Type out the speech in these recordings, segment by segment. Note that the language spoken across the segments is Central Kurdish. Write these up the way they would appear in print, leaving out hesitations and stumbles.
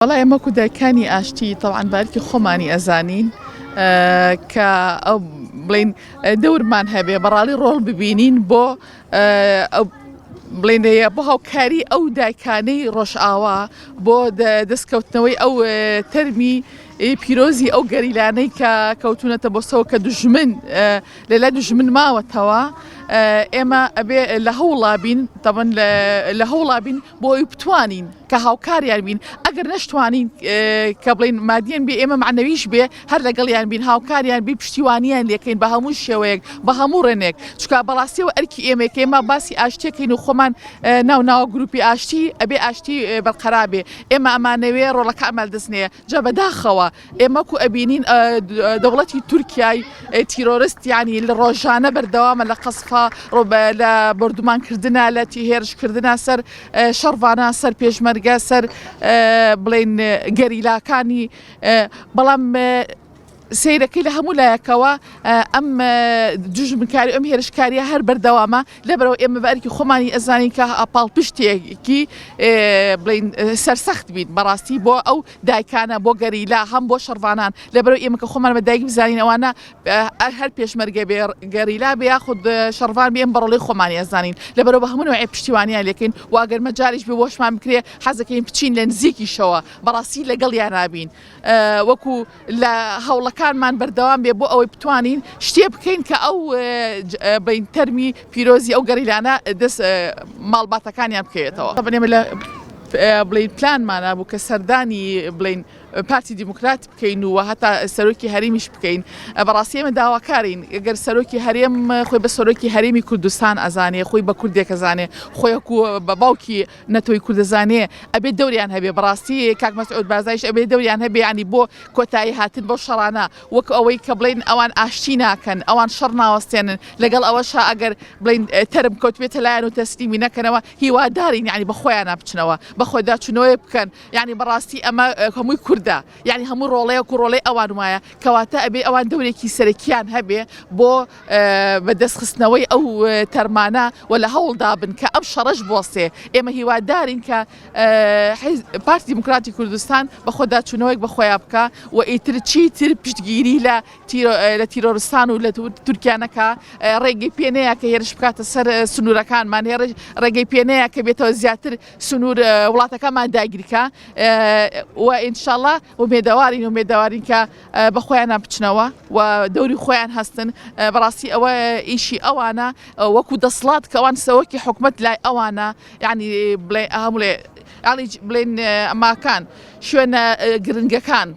وەڵا ئێمە وەکو دایکانی ئاشتی تەبعەن بە ئەرکی خۆمانی ئەزانین کە ئەو بڵین دەورمان هەبێ بەڕاڵی ڕۆڵ ببینین بۆ ئەو بڵێن بۆ هاوکاری ئەو دایکانەی ڕۆژئاوا بۆ دەستکەوتنەوەی ئەو تەرمی پیرۆزی ئەو گەریلانەی کە کەوتونەتە بۆسەوە کە دوژمن لەلای دوژمن ماوەتەوە ئێمە ئەبێ لە هەوڵا بین تەبەن لە هەوڵا بین بۆ ئەوی بتوانین کە هاوکاریان بین ئەگەر نەشتوانین کە بڵێین مادیەن بێ ئێمە مەعنەویش بێ هەر لەگەڵیان بین هاوکاریان بین پشتیوانیان لێکەین بە هەموو شێوەیەک بە هەموو ڕێنێک چونکە بەڕاستیەوە ئەرکی ئێمەیە کە ئێمە باسی ئاشتیەکەین و خۆمان ناو ناوە گروپی ئاشتی ئەبێ ئاشتی بەرقەرار بێ ئێمە ئەمانەوێ ڕۆڵەکانمان لەدەست نەیە جا بەداخەوە ئێمە وەکو ئەبینین دەوڵەتی تورکیای تیرۆرست یانی لە ڕۆژانە بەردەوامە لە قەسفە لە بۆردومانکردە لە هێرشکردە سەر شەڕڤانان سەر پێشمەرگە سەر بڵێن گەریلاکانی بەڵام سیرەکەی لە هەموو لایەکەوە ئەم دژمنکاری ئەم هێرشکاریە هەر بەردەوامە لەبەرئەوە ئێمە بە ئەرکی خۆمانی ئەزانین کە پاڵپشتێکی بڵێین سەرسەخت بین بەڕاستی بۆ ئەو دایکانە بۆ گەریلا هەم بۆ شەڕڤانان لەبەرئەوە ئێمە کە خۆمان بە دایک بزانین ئەوانە هەر پێشمەرگە بێ گەریلا بێ یاخود شەڕڤان بێ ئێمە بە ڕۆڵەی خۆمانی ئەزانین لەبەرئەوە بە هەموو نەوعێ پشتیوانیان لێکەین و ئەگەر مەجالیش بێ بۆشمان بکرێ حەزەکەین بچین لە نزیکیشەوە بەڕاستی لەگەڵیانا بین وەکو لە هەوڵەکانمان بەردەوام بێ بۆ ئەوەی بتوانین شتێ بکەین کە ئەو بڵێین تەرمی پیرۆزی ئەو گەریلانە دەست ماڵباتەکانیان بکەوێتەوە. ئێمە لە بڵێین پلانمانە بوو کە سەردانی بڵێین پارتی دیموکرات بکەین و هەتا سەرۆکی هەرێمیش بکەین بەڕاستی ئێمە داواکارین گەر سەرۆکی هەرێم خۆی بە سەرۆکی هەرێمی کوردستان ئەزانێ خۆی بە کوردێک ئەزانێ خۆی وەکو بە باوکی نەتەوەی کورد دەزانێ ئەبێ دەوریان هەبێ بەڕاستی کاک مەسعود بارزانیش ئەبێ دەوریان هەبێ یانی بۆ کۆتایی هاتن بەو شەڕانە وەک ئەوەی کە بڵێن ئەوان ئاشتی ناکەن ئەوان شەڕ ناوەستێنن لەگەڵ ئەوەشا ئەگەر بڵێن تەرم کەوتبێتە لایان و تەسلیمی نەکەنەوە هیوادارین یانی بە خۆیانا بچنەوە بە خۆداچوونەوەیەک بکەن یانی بەڕاستی ئەمە هەمووی کوردە یانی هەموو ڕۆڵەیەک و ڕۆڵەی ئەوان وایە کەواتە ئەبێ ئەوان دەورێکی سەرەکیان هەبێ بۆ بە دەست خستنەوەی ئەو تەرمانە و لە هەوڵدا بن کە ئەم شەڕەش بوەستێ. ئێمە هیوادارین کە پارتی دیموکراتی کوردستان بە خۆداچوونەوەیەک بە خۆیا بکا و ئیتر چیتر پشتگیری لە لە تیرۆرستان و لە تورکیا نەکا، ڕێگەی پێ نەیا کە هێرش بکاتە سەر سنوورەکانمان، ڕێگەی پێ نەیا کە بێتەوە زیاتر سنوور وڵاتەکەمان داگیرکا و ئینشاڵڵا ئومێدەوارین ئومێدەوارین کە بە خۆیانا بچنەوە و دەوری خۆیان هەستن بەڕاستی ئەوە ئیشی ئەوانە وەکو دەسڵات کە ئەوان سەرۆکی حکومەت لای ئەوانە یعنی بڵێ هەموو یاڵی بڵێن ئەماکان شوێنە گرنگەکان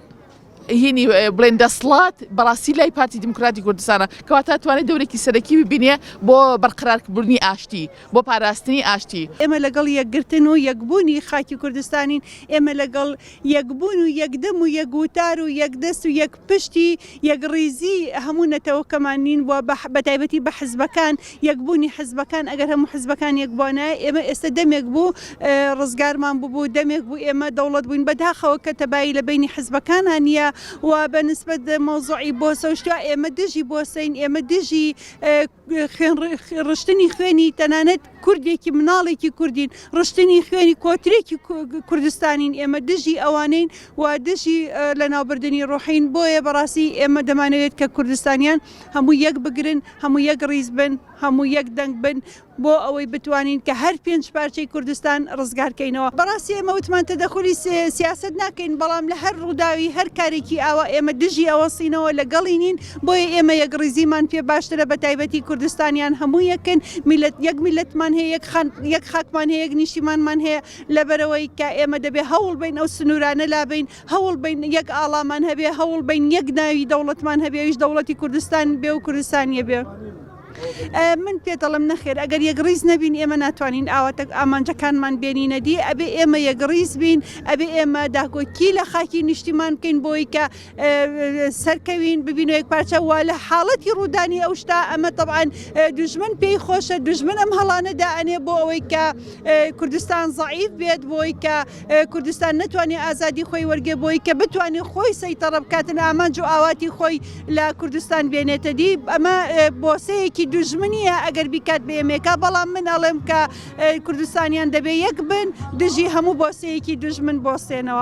هینی بڵێن دەسڵات بەڕاستی لای پارتی دیموکراتی کوردستانە کەواتە توانێت دەورێکی سەرەکی ببینێ بۆ بەرقەرارکردنی ئاشتی بۆ پاراستنی ئاشتی. ئێمە لەگەڵ یەکگرتن و یەکبوونی خاکی کوردستانین، ئێمە لەگەڵ یەکبوون و یەکدەم و یەک وتار و یەکدەست و یەک پشتی یەکڕیزی هەموو نەتەوەکەمان نین و بەتایبەتی بە حزبەکان، یەکبوونی حزبەکان، ئەگەر هەموو حزبەکان یەکبوانایە ئێمە ئێستا دەمێک بوو ڕزگارمان ببوو، دەمێک بوو ئێمە دەوڵەت بووین، بەداخەوە کە تەبایی لە بەینی حزبەکانا نییە و بە نسبەت مەوزوعی بۆسە و شتوا ئێمە دژی بۆسەین، ئێمە دژی خوێن ڕشتنی خوێنی تەنانەت کوردێکی مناڵێکی کوردین ڕشتنی خوێنی کۆترێکی کوردستانین ئێمە دژی ئەوانەین و دژی لەناوبردنی ڕۆحین بۆیە بەڕاستی ئێمە دەمانەوێت کە کوردستانیان هەموو یەک بگرن هەموو یەک ڕیز بن هەموو یەک دەنگ بن بۆ ئەوەی بتوانین کە هەر پێنج پارچەی کوردستان ڕزگار کەینەوە. بەڕاستی ئێمە وتمان تەدەخولی سیاسەت ناکەین، بەڵام لە هەر ڕووداوی هەر کارێکی ئاوا ئێمە دژی ئەوەستینەوە، لەگەڵی نین، بۆیە ئێمە یەکڕیزیمان پێ باشترە، بەتایبەتی کوردستانیان هەموو یەکن، میللەت یەک میللەتمان هەیە، یەک خان یەک خاکمان هەیە، یەک نیشتیمانمان هەیە، لەبەرئەوەی کە ئێمە دەبێ هەوڵ بەین ئەو سنوورانە لابەین، هەوڵ بەین یەک ئاڵامان هەبێ، هەوڵ بەین یەک ناوی دەوڵەتمان هەبێ، ئەویش دەوڵەتی کوردستان بێ و کوردستانییە بێ. من پێت دەڵێم نەخێر ئەگەر یەکڕیز نەبین ئێمە ناتوانین ئاواتە ئامانجەکانمان بێنینە دی ئەبێ ئێمە یەکڕیز بین ئەبێ ئێمە داکۆکی لە خاکی نیشتیمان بکەین بۆی کە سەرکەوین ببینەوە یەک پارچە وا لە حاڵەتی ڕوودانی ئەو شتا ئەمە تەبعەن دوژمن پێی خۆشە دوژمن ئەم هەڵانە دائەنێ بۆ ئەوەی کە کوردستان زەعیف بێت بۆی کە کوردستان نەتوانێ ئازادی خۆی وەرگێ بۆی کە بتوانێ خۆی سەیتەڕە بکاتن ئامانج و ئاواتی خۆی لە کوردستان بێنێتە دی ئەمە بۆسەیەکی دوژمنیە ئەگەر بیکات بە ئێمێکا بەڵام من ئەڵێم کە کوردستانیان دەبێ یەک بن دژی هەموو بۆسەیەکی دوژمن بۆسێنەوە.